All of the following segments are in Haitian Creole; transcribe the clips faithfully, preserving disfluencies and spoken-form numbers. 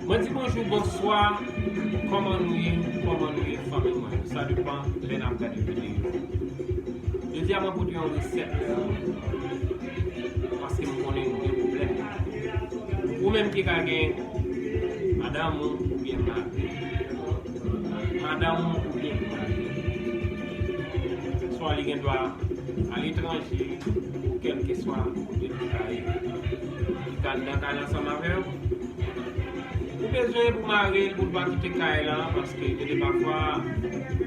Mwen di bonjou, bonswa, kòman nou ye, kòman nou ye, fanmi mwen? Sa depann lè n ap gade videyo. Jodi a, mwen pote yon resèt paske m konnen nou gen pwoblèm. Ou menm ki ka gen madanm ou oubyen mari. Madanm ou oubyen mari. Swa li gen dwa aletranje, ou kèlkeswa kote li ka ye. Li ka anndan kay la ansanm avè w. Ou bezwen pou mari l, pou l pa kite kay la, paske gen de pafwa,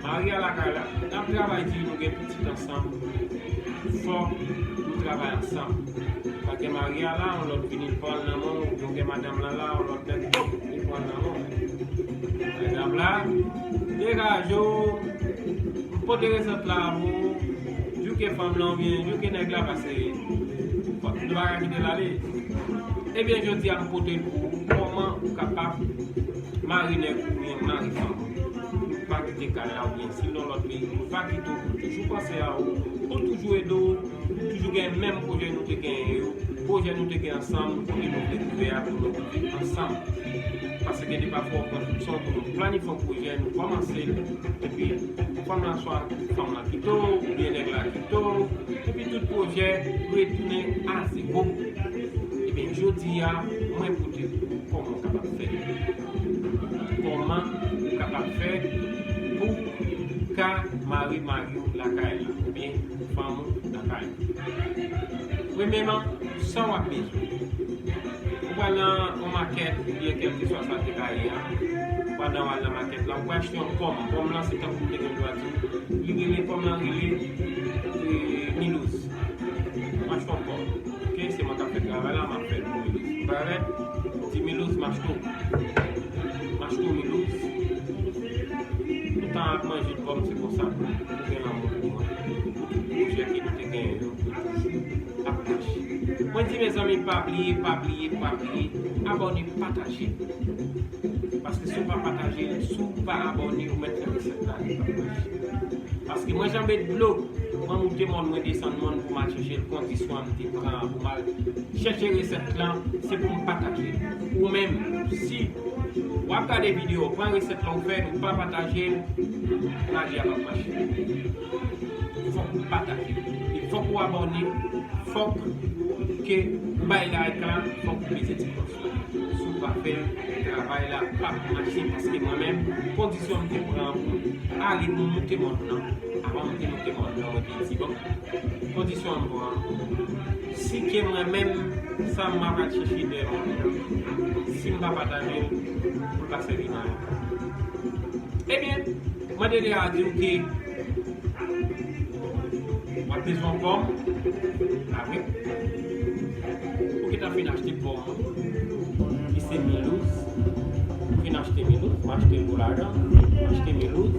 mari a lakay la, n ap travay di nou gen pitit ansanm, fò nou travay ansanm. Pa gen mari a la, yon lòt vini pran l nan men w, oubyen w gen madanm lan la, yon lòt nèg vini pran l nan men w. Madanm la, degaje w, m pote resèt la pou ou, jouke fanm lan oubyen jouke nèg la, paske nou pa ka kite l ale. Ebyen, jodi a, m pote l pou ou, kòman ou kapab mari nèg ou oubyen mari fanm ou. Ou pa kite kay la oubyen si l nan lòt peyi, ou pa kite w, ou toujou panse a ou, ou toujou ede w, toujou gen menm pwojè nou te genyen yo, pwojè nou te gen ansanm, kote nou te ouvè a pou nou viv ansanm. Paske gen de pafwa, ou pran tout sa w pou nou planifye yon pwojè, nou kòmanse l, epi fanm lan swa fanm lan kite w, oubyen nèg la kite w, epi tout pwojè retounen a zewo. Ebyen, jodi a, mwen pote pou ou kòman w kapab fè. Kòman ou kapab fè pou ka mari mari w lakay la, oubyen fanm ou lakay la. Premyèman, sa w ap bezwen. Ou pral nan yon makèt, oubyen kèlkeswa sa te ka ye a. Pandan w al nan makèt la, ou pral achte yon pòm. Pòm lan, se tankou m te gen dwa di w, li rele, pòm lan rele, e, milouz. M achte yon pòm. Ok, se mwen k ap fè travay la, m ap fè l pou milouz. Ou pa vre? Ti milouz, m achte w. M achte w milouz. Toutan ap manje pòm, se konsa pou ou gen lanmou pou mwen. Pou tout pwojè ke nou te genyen yo, yo toujou ap mache. Mwen di, mezanmi, pa bliye, pa bliye, pa bliye, abòne, pataje. Paske si w pa pataje, si w pa abòne, ou mèt fè resèt la, li p ap mache. Paske mwen, Jean Bedlo, mwen moute mòn, mwen desann mòn pou m al chèche l, kondisyon an m te pran an pou m al chèche resèt lan, se pou m pataje l. Ou menm, si w ap gade videyo, pran resèt lan ou fè l, ou pa pataje l, maji a p ap mache. Fòk ou pataje l. E fòk ou abòne, fòk ke ou bay like la, fòk ou peze ti klòch la. Si w pa fè l, travay la p ap mache, paske mwen menm, kondisyon m te pran pou m ale moute mòn nan, avan m te moute mòn nan, mwen te di, bon, kondisyon an m pran, si ke mwen menm, sa m ap al chèche dèyè mòn nan, si m pa pataje l, pou l pa sèvi nan anyen. Ebyen, mwen te deja di w ke w ap bezwen pòm, pa vre? Ou gentan fin achte pòm, ki se milouz. Ou fin achte milouz, m achte l pou lajan, m achte milouz,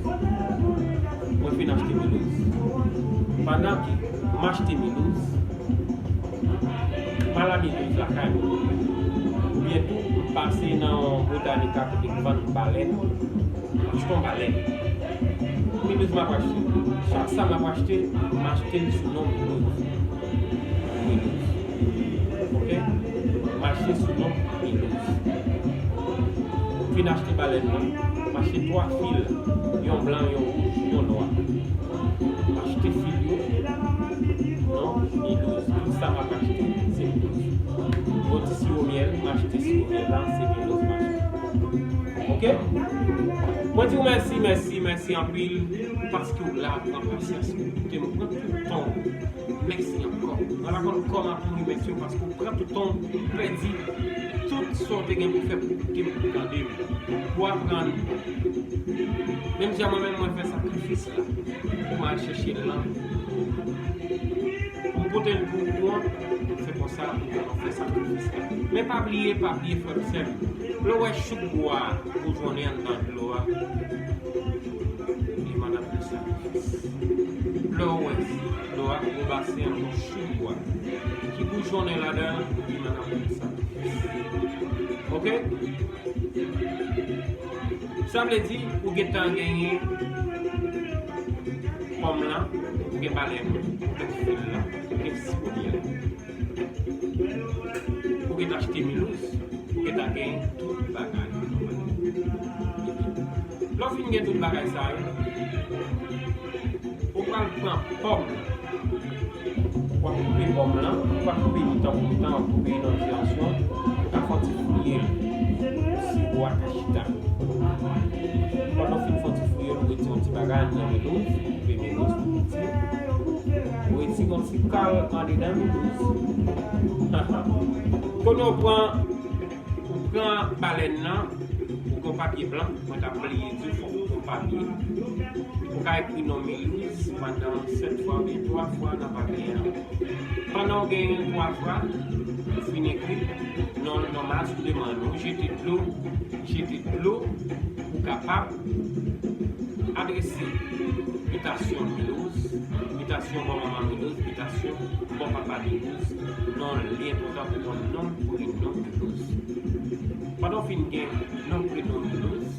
mwen fin achte milouz. Pandan ke m achte milouz, m al a milouz lakay mwen. Oubyen tou, m pase nan yon botanika kote k vann balèn. M achte yon balèn. Milouz m ap achte. Chak sa m ap achte, m achte l sou non Milouz. Milouz. Ok? M achte sou non Milouz. Fin achte balèn nan, m achte twa fil, yon blan, yon wouj, yon nwa. M achte fil yo, non Milouz. Tout sa m ap achte, se Milouz. Yon ti siwo myèl, m achte siwo myèl la, se Milouz m achte. Ok? Mwen di w mèsi, mèsi, mèsi anpil, paske w la, w pran pasyans, w koute m, w pran tout tan w. Mèsi ankò. Mwen pa konn kòman pou m remèsye w, paske w pran tout tan w, w pèdi tout sa w te gen pou fè pou w koute m, pou w tande m, pou w aprann. Menm jan mwen menm, mwen fè sakrifis la pou m al chèche l lan. Pou m pote l pou ou an, se konsa pou w fè sakrifis la. Men pa bliye, pa bliye, frè m, sè m, lè w wè chouk bwa a boujonnen anndan dlo a, li mande anpil sakrifis. Lè w wè dlo a, gwo basen an, yon chouk bwa ki boujonnen ladan l, li mande anpil sakrifis. Ok? Sa vle di, ou gentan genyen pòm lan, ou gen balèn, ou gen fil lan, ou gen siwo myèl. Ou gentan achte milouz, ou gentan genyen tout bagay. Lè w fin gen tout bagay sa yo, ou pral pran pòm. W ap koupe pòm lan, ou pa koupe mitan pou mitan, w ap koupe nan diyansyon, ou ka fè yon ti friye l pou siwo a ka chita. Pandan w fin fè yon ti friye l, ou retire yon ti bagay anndan milouz, ou koupe milouz pou piti. Ou retire yon ti kal andedan milouz. Kounye a w pran Ou pran balèn nan, ou gen yon papye blan, mwen t ap bliye di w, fòk ou gen yon papye. Ou ka ekri non milouz pandan sèt fwa oubyen twa fwa nan papye a. Pandan w genyen twa fwa, ou fin ekri non l nòmal sou demann ou, jete dlo, jete dlo, ou kapab adrese bitasyon milouz, bitasyon bò manman milouz, bitasyon bò papa milouz, non li enpòtan pou konn non, prenon milouz. Pandan w fin gen non, prenon milouz,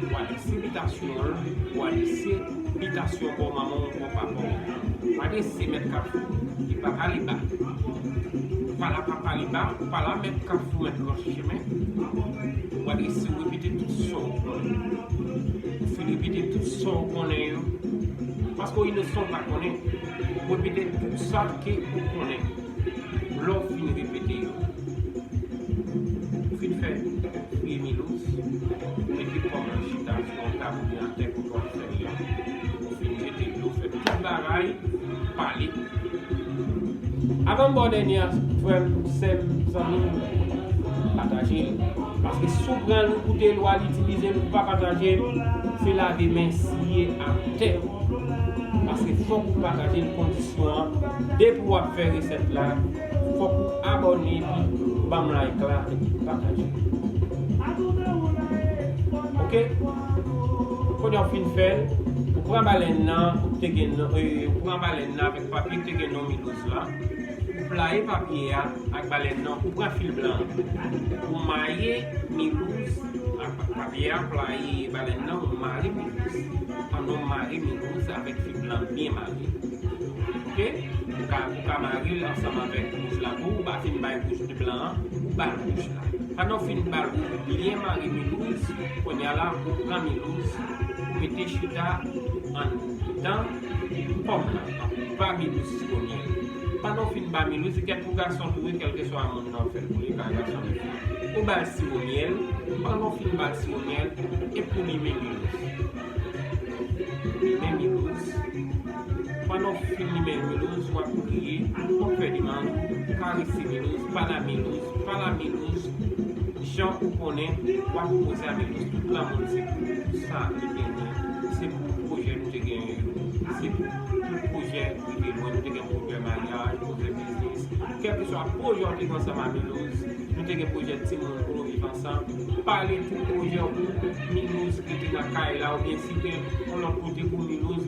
w adrese bitasyon l, w adrese bitasyon bò manman w, bò papa w. W adrese mèt kafou, li pa pale ba. Ou pa la pa pale ba, ou pa la mèt kafou, mèt gran chemen. W adrese, w repete tout sa w konnen. Ou fin repete tout sa w konnen yo. Paske w inosan, ou pa konnen. Ou repete tout sa ke ou konnen. Lè w fin repete yo, ou fin fè friye milouz, ou mete pòm lan chita sou yon tab oubyen atè kote w ap fè l la. Ou fin jete dlo, fè tout bagay, pale. Avan m ba w dènye a, frè m, sè m, zanmi m, pataje l. Paske si w pran l, ou koute l, ou al itilize l, ou pa pataje l, se lave men siye atè. Paske fòk ou pataje l kondisyon an. Depi w ap fè resèt la, fòk ou abòne epi ban m like la epi pataje. Oke? Kounye a w fin fè l, ou pran balèn nan, ou te gen non, e, ou pran balèn nan avèk papye ki te gen non milouz la. Ou playe papye a ak balèn nan, ou pran fil blan an. Ou maye milouz ak papye a, playe balèn nan, ou mare milouz. Pandan w mare milouz avèk fil blan byen mare. Oke? Ou ka, ou ka mare l ansanm avèk wouj la tou, ou pa fin bay wouj blan an, ou ba l wouj la. Pandan w fin ba l wouj byen mare milouz, kounye a la, ou pran milouz, ou mete chita anndan pòm lan, ou ba milouz siwo myèl. Pandan w fin ba milouz, kèk pou gason tou wi, kèlkeswa moun nan fè l pou li, ka gason li fè. Ou ba l siwo myèl, pandan w fin ba l siwo myèl, epi ou limen milouz. Limen milouz. Pandan w fin limen milouz, w ap kriye, w ap fè demach, karese milouz, pale a milouz, pale a milouz, jan ou konnen, w ap poze a milouz tout lanmou l se pou sa li genyen, se pou pwojè nou te genyen yo, se pou tout pwojè rive lwen, nou te gen pwojè maryaj, pwojè biznis, kèlkeswa pwojè w te gen ansanm a milouz, nou te gen pwojè timoun pou nou viv ansanm, pale tout pwojè w pou milouz rete nan kay la, oubyen si te yon lòt kote pou milouz,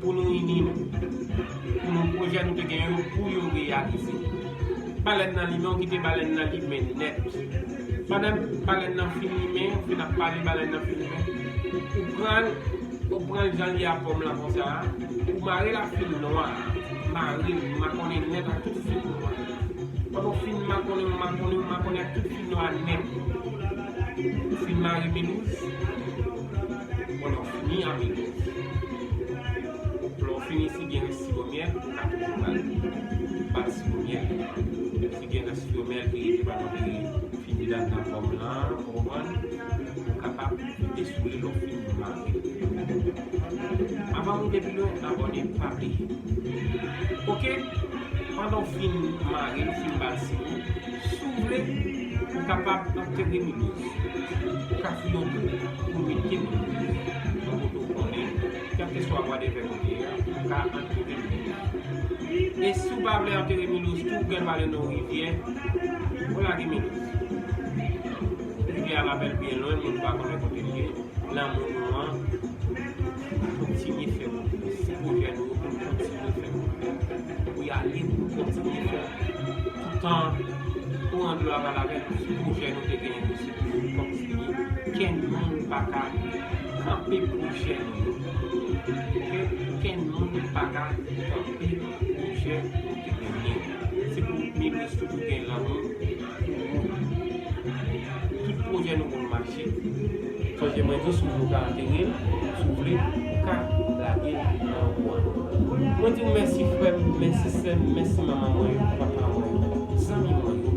pou nou ini nou, pou nou pwojè nou te genyen yo, pou yo reyalize. Balèn nan limen, ou kite balèn nan limen nèt. Pandan balèn nan fin limen, ou fin ap pale, balèn nan fin limen, ou pran l, ou pran l jan l ye a pòm lan konsa a, ou mare l ak fil nwa a, mare l, makonnen nèt ak tout fil nwa a. Pandan w fin makonnen, makonnen, makonnen ak tout fil nwa a nèt, ou fin mare milouz, pandan w fini a milouz. Lè w fini, si gen rès siwo myèl, ou ka toujou ba l, ba l siwo myèl. Si gen rès siwo myèl ki rete pandan w te fini ladan pòm lan, ou konprann, ou kapab desoule lè w fin mare. Avan nou gen pi lwen, abòne pa bliye. Oke? Pandan w fin mare l, ou fin ba l siwo, si w vle, ou kapab antere milouz. Ou ka fouye yon twou pou mete milouz nan kote w konnen, kèlkeswa bwa de vè kote a, ou ka antere milouz. E si w pa vle antere milouz tou, ou gen dwa ale nan yon rivyè, ou lage milouz. Rivyè a la bèl byen lwen, moun pa konnen kote l ye. Lanmou nou an, kontinye fè pou nou. Si pwojè nou yo, pou nou kontinye fè pou nou. Pou y ale, pou nou kontinye fè. Toutan kouran dlo a pa lave nou, si pwojè nou te genyen yo, se pou nou kontinye. Kenn moun pa ka kanpe pwojè nou yo. Oke? Kenn moun pa ka kanpe pwojè nou te genyen. Se pou milouz toujou gen lanmou pou nou. Tout pwojè nou pou nou mache. Sonje mwen di w, si w vle w ka antere l, si w vle ou ka lage l nan ou an. Mwen di w mèsi frè m, mèsi sè m, mèsi manman mwen yo, papa mwen yo, zanmi mwen yo.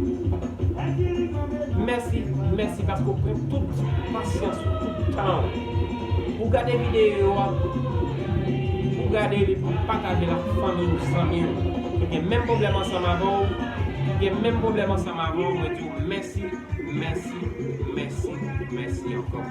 Mèsi, mèsi paske w pran tout pasyans ou, tout tan w pou w gade videyo a, pou w gade li, pou w pataje l ak fanmi w, zanmi w ki gen menm pwoblèm ansanm avè w, ki gen menm pwoblèm ansanm avè w. Mwen di w mèsi, mèsi, mèsi, mèsi ankò.